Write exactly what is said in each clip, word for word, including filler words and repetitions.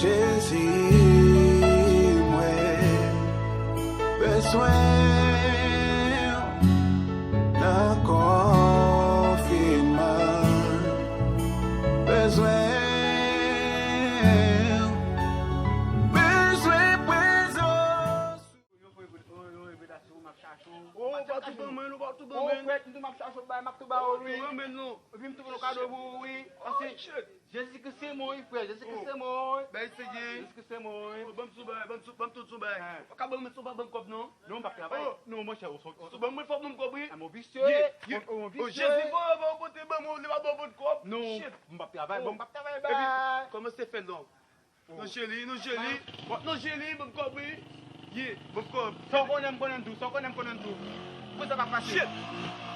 Jezi, mwen bezwen w nan konfinman. Bezwen w, bezwen prezans. Yo, yo, yo, yo, yo, m ap chache w. Oh, ou pa tou ban mwen, ou pa tou ban mwen. Oh, frè, m tou m ap chache w, bay, m ap tou ba w, wi. Ou renmen non. Epi m tou ban w kado pou ou, wi. Oh, shit. Jezi Kris se mwen, wi, frè. Jezi Kris se mwen, wi. Bay, se gen. Jezi Kris se mwen, wi. Oh, ban m sou bay, ban m sou, ban m tout sou bay. Ou ka ban mwen sou, pa ban m kòb, non. Non, m p ap travay. Oh, non, monchè, ou son, ou son. Sou ban mwen, fòk ban m kòb, wi. Ah, m yon visye. Yeah, yeah. Ou, ou yon visye. Oh, Jezi, bon, bon, pote ban mwen, ou li pa ban mwen kòb. Non, shit, m p ap travay, bon, m p ap travay, bay. Epi, kòman se fè non? Non, cheri, non, cheri. Bon, non, cheri, ban m kòb, wi. Ye, ban m kòb. Sa w konnen, m konnen tou. Sa w konnen, m konnen tou. Pou sa pa fasil. Shit!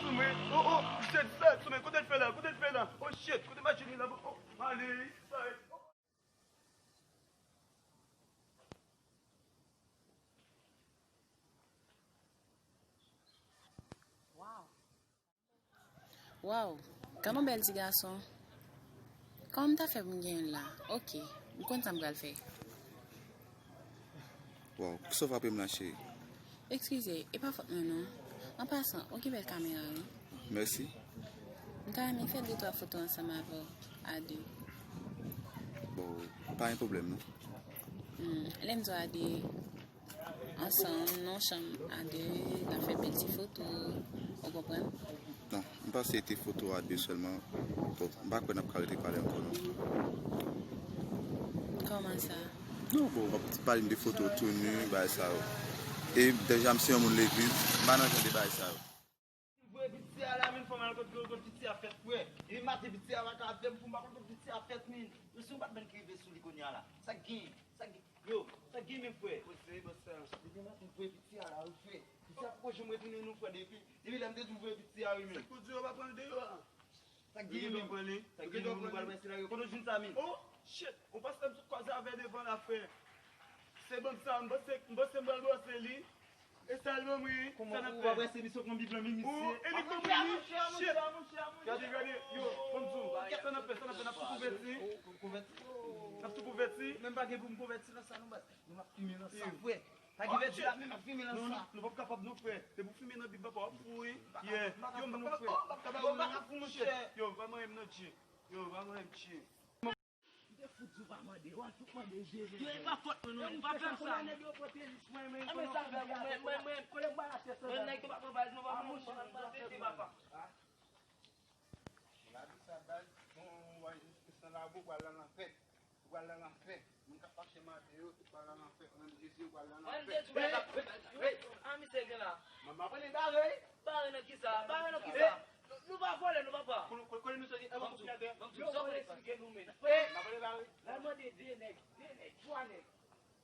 Sou mwen. Oh, oh, shit, shit, sou mwen. Kote l fè la? Kote l fè la? Oh, shit, kote machin li la? Oh, ale, sa. Wow. Waw, gad yon bèl ti gason. Kòman m ta fè pou m gen youn la? Oke, m konn sa m pral fè. Waw, kisa w frape m la, cheri? Eskize, e pa fòt mwen non. An pasan, ou gen bèl kamera, wi. Mèsi. M ta renmen fè de twa foto ansanm avè w, a de. Bon, pa gen pwoblèm non. Hmm, lè m di w a de, ansanm, nan chanm a de, n ap fè bèl ti foto, ou konprann? Non, m pa sou te foto a de sèlman. Bon, m pa kwè n ap ka rete pale ankò, non. Kòman sa? Non, bon, w ap pale m de foto tou nu, bagay sa yo. E deja m se yon moun legliz, m pa nan jan de bagay sa yo. Voye piti a la, men fò m al kote, kote piti a fèt, frè. E maten piti a pa ka ap fè m, pou m pa konn kote piti a fèt, men. Yo, si yon batman ki rive sou li kounye a la. Sa k gen? Sa k gen? Yo, sa k gen, men, frè? Kòman se, bòs sa? Depi maten voye piti a la, wi, frè. Piti a poko janm retounen, non, frè, depi, depi lè m te di w voye piti a, wi, men. Se k pou di yo pa pran l deyò a? Sa k gen, men? Sa k gen, men? Nou pral wè si la, yo. Kote w jwenn sa, men? Oh, shit! Ou panse m sot kwaze avè devan la, frè? Se banm sa, m panse, m panse m pral brase li. E sa l ban mwen, wi. Kòman ou pa prese misye pran Bib lan, men misye. Oh, e li ban mwen, wi. Shit. Gade, gade, yo, ban m di w. Sa n ap fè, sa n ap fè, n ap tou kouvèti. N ap tou kouvèti. Men m pa gen pou m kouvèti nan sa non, baz. Nou m ap fimen nan sa, frè. Pa gen vèdi la, men m ap fimen nan sa. Non, non, nou p ap kapab non, frè. Depi w fimen nan Bib la, pa w ap fou, wi. Yeah. Yo, m pa kapab, oh, m p ap kapab, oh, m pa ka fou, monchè. Yo, pa manyen m non, Dje. Yo, pa manyen m, Dje. M te fout di w pa mande, w al fout mande Jezi. Yo, e pa fòt mwen non, e pa fè m sa. Nèg yo pran tenis mwen, men. Enben sa fè mwen, mwen, mwen. Konnen m ba l achte san. Mwen nèg yo pa pran baz, nou pa pran, mwen pa pran tete, papa. Gade sa, baz, bon, w a jis san la, ou pral nan lanfè. Ou pral nan lanfè. Moun k ap mache mande yo, tout pral nan lanfè. Nan Jezi, ou pral nan lanfè. Mande tou, men, men, men, men, a, misye gen la. Manman, pran li bare. Bare nan kisa? Bare nan kisa? Nou, nou pa vòlè, non, papa. Konnen, konnen, konnen nou soti, e, bon, kounye a, ban m di w, ban m di w, sa w konnen, papa. L al mande de nèg, de nèg, twa nèg.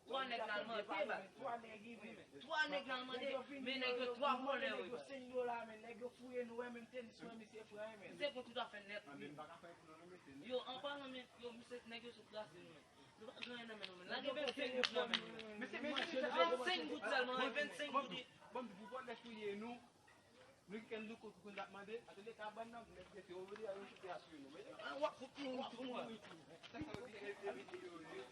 Twa nèg l al mande, baz. Twa nèg, wi, men. Twa nèg l al mande, men nèg yo twa vòlè, wi, baz. Senk dola, men nèg yo fouye nou, wè, menm tenis, wè, misye pran, men. Misye pran tout afè nèt, wi. Yo, an palan, men, yo, misye, nèg yo sot brase nou, men. Nou pa gen anyen nan men nou, men. Lage vennsenk goud nan men nou, men. Vennsenk goud sèlman, wi, vennsenk goud. Bon, bon, bon, lè fouye nou. Nou ki kenn louko ki konn ap mande, atelier kabann nan, nèg mete yo vini, yo chite asire nou. Men, ah, w ap fout nou, w ap fout nou. Sa k ap evite yo, yo.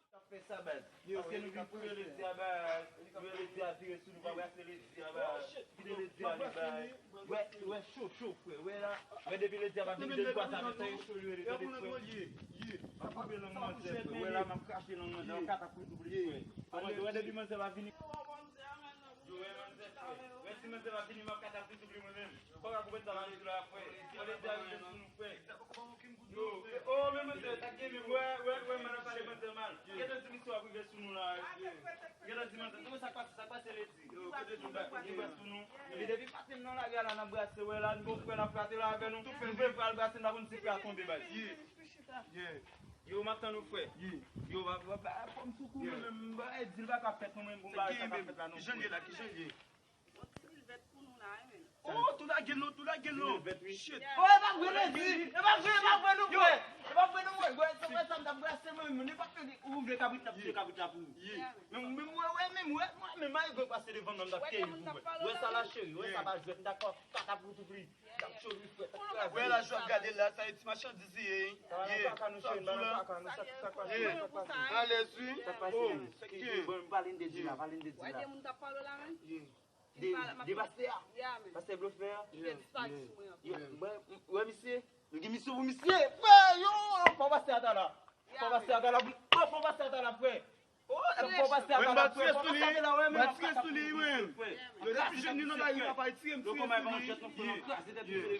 Sa fè sa, baz. Paske nou vin pou yo ledi a, baz. Pou yo ledi a vire sou nou, pa brase ledi a, baz. Kite ledi a li, baz. Wè, wè, cho, cho, frè. Wè la, wè depi ledi a pa vin de twa sa, men tan yo cho, yo rete, frè. M ap koupe lang manzè, frè. Wè la, m ap krache lang manzè, m ap katapwiz ou li, frè. Wè depi manzè pa vini. Yo, wè manzè, frè. Wè si manzè pa vini, m ap katapwiz ou li mwen menm. Kòk ak bwèt sa pa vin la, frè. Fò ledi a rive sou nou, frè. Yo, oh, men manzè, sa gen menm, wè, wè, wè, m ap pale manzè mal. Gentan di misye ap rive sou nou la. Gentan di manzè, tande sa k pase, sa k pase ledi. Yo, kote nou bat, nou bat sou nou. Epi depi maten nan lari a la, n ap brase, wè la, nou gon frè n ap frate la avè nou. Nou vle pral brase, n pa konn si frè a tonbe, baz. Yeah. Yo, m ap tann ou, frè. Yo, ba, ba, ba, fò m sou kou mwen menm, m pa di l pa ka fèt non, men bon, bagay sa pa fèt la non, frè. Kijan l ye la, kijan l ye? Bon, ti mil vèt pou nou la, wi, men. Oh, tou lage l non, tou lage l non. Shit. Oh, e pa vre, ledi. E pa vre, e pa vre non, frè. E pa vre non, frè. Wè, se frè sa m t ap brase, Menm, nenpòt lè ou vle kabrit la, m touye kabrit la pou ou. Men, men, wè, wè, menm, wè, wè, menm, mari gwen pase devan m nan, m t ap keri pou wè. Wè sa la, cheri, wè sa pa jwèt, m t ap katapoutou pou li. M t ap tchoul li, frè, t ap kraze. Wè la, j ap gade la, sa e ti machandiz li ye. Sa pa nan kaka nou, cheri, pa nan kaka nou, sa, sa k pase, sa k pase. Alèz, wi. Sa k pase, oh, cheri, bon, pale n de di la, pale n de di la. Wè, de moun t ap pale la, men. De, de pastè a. Pastè blofè a. Yo, mwen, wè misye. Nou gen misyon pou misye. Frè, yo, fò pastè a ta la. Fò pastè a ta la. Fò pastè a ta la, frè. Fò pastè a ta la, frè. Fò pastè a ta la, frè. Yo, depi jèn li nan lari, papa, tire m, tire m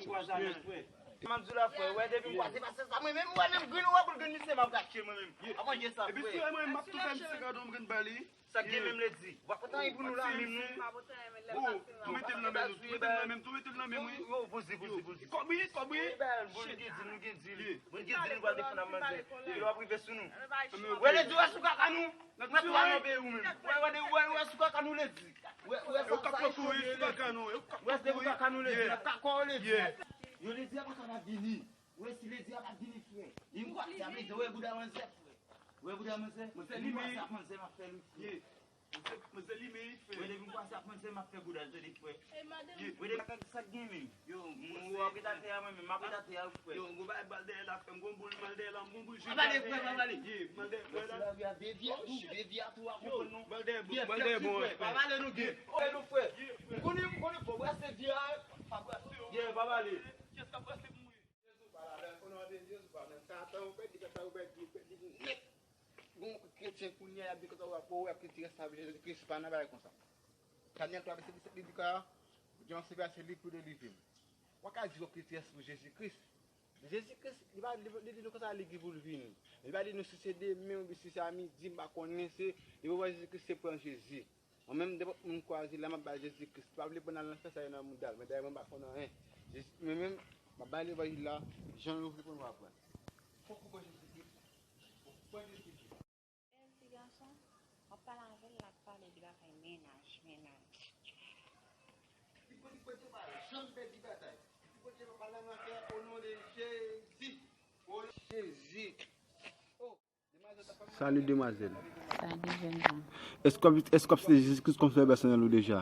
sou li. M ap di la, frè, wè, depi m kwaze pastè sa, mwen menm, mwen menm, grenn, wè, pou l grenn misye, m ap rache, mwen menm. Avan jè sa, frè. Epi si wè mwen, m ap tou fè misye kado, m grenn ba li. Sa k gen menm lè di. W ap kontan pou nou la menm, non. Tou mete l nan men nou, tou mete l nan men m, tou mete l nan men m, wi. Yo, poze, poze, poze. Kòb wi, kòb wi. Bon, nou gen di, nou gen di. Bon, nou gen di, nou pral defann manzè. Yo ap rive sou nou. Wè lè di, wè sou kaka nou. Mwen tou anbe ou menm. Wè, wè, wè, wè sou kaka nou lè di. Wè, wè sa, sa e chode lè di. Wè se pou kaka nou lè di. Kaka w lè di. Yo lè di a konsa n ap vini. Wè si lè di a pa vini, frè. Li m kwa sa vle di, wè bouda manzè, frè. Wè bouda manzè. Manzè li menm. Manzè m ap fè li, frè. Mwen se, mwen se li menm, frè. Wè, depi m kwaze ap manje, m ap fè goudal, tande, frè. Wè, depi sa k gen menm. Yo, mwen, w ap ret atè a, mwen menm, m ap ret atè a, frè. Yo, gon bagay mal dèyè la, frè. M gon boul mal dèyè la, m gon boul jwe. Pa pale, frè, pa pale. Ye, mal dèyè, frè, la. Devi a tou, devi a tou, a konprann nou. Mal dèyè, mal dèyè, bon, frè. Pa pale, nou gen. Frè, nou, frè. M konnen, m konnen, fò brase vi a, pa brase yo. Ye, pa pale. Kyès k ap brase pou mwen? Jezi pa la, o non de Jezi pa menm. Satan, ou pèdi, kanta ou pèdi, ou pèdi pou nèt. Gon kretyen kounye a, y ap di konsa, w ap, w ap kritike sa, Jezi Kris pa nan bagay konsa. Danyèl twa, vèsè disèt, li di konsa, Jan se vèsè li pou delivre m. W ka di w kritike pou Jezi Kris. Jezi Kris, li pa, li, li di nou konsa, li ki pou l vini. Li pa di nou si se demen oubyen si se a midi, m pa konnen, se, li pou pran Jezi Kris, se pran Jezi. Mwen menm, nenpòt moun m kwaze la, m ap ba Jezi Kris. Li pa vle pran nan lanfè, sa yo nan mouda l. Men dayè, mwen pa konn anyen. Jezi, mwen menm, m ap ba levanjil la, jan yo vle pou nou aprann. Fòk ou pran Jezi Kris. Fòk ou pran Jezi Kris. Bèl ti gason, w ap pale avè l, l ap pale de bagay mennaj, mennaj. Li pran, li pran, li pa janm pèdi batay. Li pran, li pa pale nan kè, o non de Jezi. O Jezi. Salut, demwazèl. Salut, jèn fanm. Èske w ap, èske w ap site Jezi Kris kòm Sovè pèsonèl ou deja?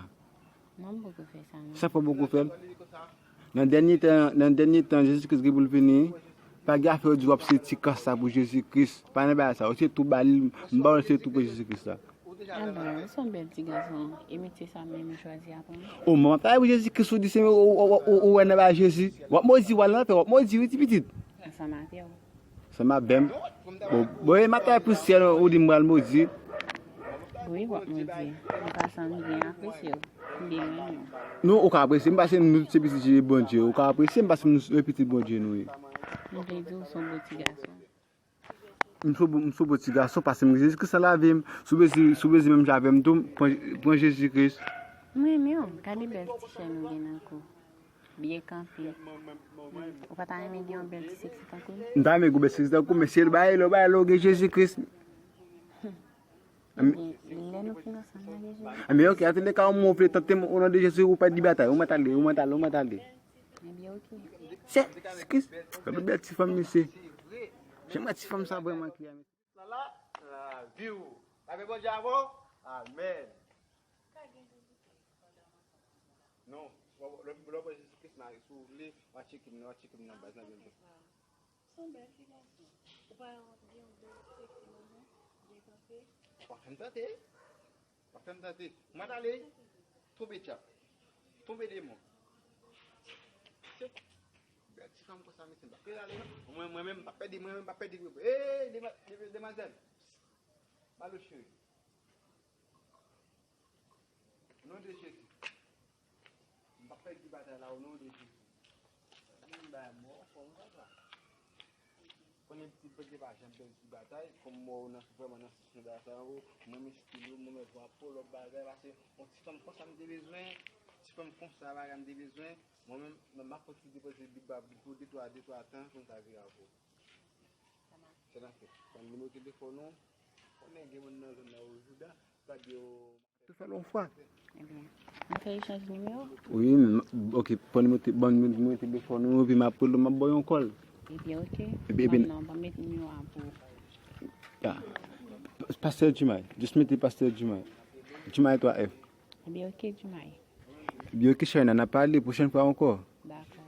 Non, m poko fè sa, non. Sa fè w poko fè l? Nan dènye tan, nan dènye tan, Jezi Kris gen pou l vini. Pa gen afè yo di w ap site ti kras sa pou Jezi Kris. Pa nan bagay sa. Ou se tou ba li, m ba w se tou pou Jezi Kris la. Alò, ou se yon bèl ti gason. E metye sa menm ou chwazi a pou mwen? O, mwen pa pou Jezi Kris, ou di se ou, ou, ou, ou, ou wè nan bagay Jezi. W ap modi, w al nan lanfè, w ap modi, wi, ti pitit. Ansanm avè w. Sa m ap bèm. Bon, bon, e matay pou syèl, ou di m pral modi. Wi, w ap modi. An pasan, m byen apresye w. M byen renmen w. Non, ou ka apresye m paske nou tout se pitit Bondye. Ou ka apresye m paske nou se pitit Bondye nou ye. M vle di w se yon bon ti gason. M se yon bon, m se yon bon ti gason paske m gen Jezi Kris nan lavi m. Si w bezwen, si w bezwen menm jan avè m tou, pran, pran Jezi Kris. M renmen w. Gade bèl ti chè nou gen nan kou. Byen kanpe. Ou pa ta renmen gen yon bèl ti seksi tankou l? M ta renmen gen yon bèl seksi tankou l, men se l bay, lè w bay, lè w gen Jezi Kris. Ebyen, lè nou fin ansanm, n a gen Jezi. Ebyen, ok, antoulèka, ou vle tante m, o non de Jezi, ou pa di batay, ou mèt ale, ou mèt ale, ou mèt ale. Ebyen, ok. Se, se Kris, gade bèl ti fanm, mesye. Jan m wè ti fanm sa vrèman klè, mesye. Sa la, lavi w. Lavi Bondye avè w. Amèn. Non, lè, lè w pran Jezi Kris nan, si w vle, w a tcheke m nan, w a tcheke m nan baz nan, byen. Se yon bèl ti gason. Ou pa wè yon bèl seksi manman, byen kanpe. W ap fè m tante. W ap fè m tante. Mwen ale. Tonbe djab. Tonbe demon. Se bèl ti fanm konsa, mesye, m pa pè ale, non. Mwen, mwen menm, m pa pèdi, mwen menm, m pa pèdi. Ey, dema-, dema-, demwazèl. Malo cheri. O non de Jezi. M p ap pèdi batay la, o non de Jezi. Mwen bay mò, fò m konsa. Konnen pitit Bondye pa janm pèdi batay, kòm mò nan, vrèman nan sans nan batay sa, mwen men stil ou, mwen men vwa po, lòt bagay, paske yon ti fanm konsa m te bezwen, ti fanm konsa bagay m te bezwen, mwen menm, m ap kontinye depoze bib la pou de twa, de twa tan pou m ta vire avè w. Sa n ap fè. Ban m nimewo telefòn ou. Konnen gen moun nan zòn nan, o Jouda, sa di yo. Tou fè l yon fwa. Ebyen, nou fè echanj nimewo? Wi, m, ok, pran nimewo te-, ban m nimewo telefòn ou, epi m ap rele w, m ap ba w yon kòl. Ebyen, ok. Epi, epi, non, ban m met nimewo a pou ou. Ya. Pastè Jumay. Just mete Pastè Jumay. Jumay twa F. Ebyen, oke, Jumay. Ebyen, oke, Shaina, n a pale pwochèn fwa ankò. Dakò.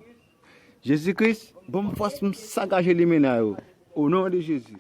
Jezi Kris, ban m fòs pou m sakaje limena yo. O non de Jezi.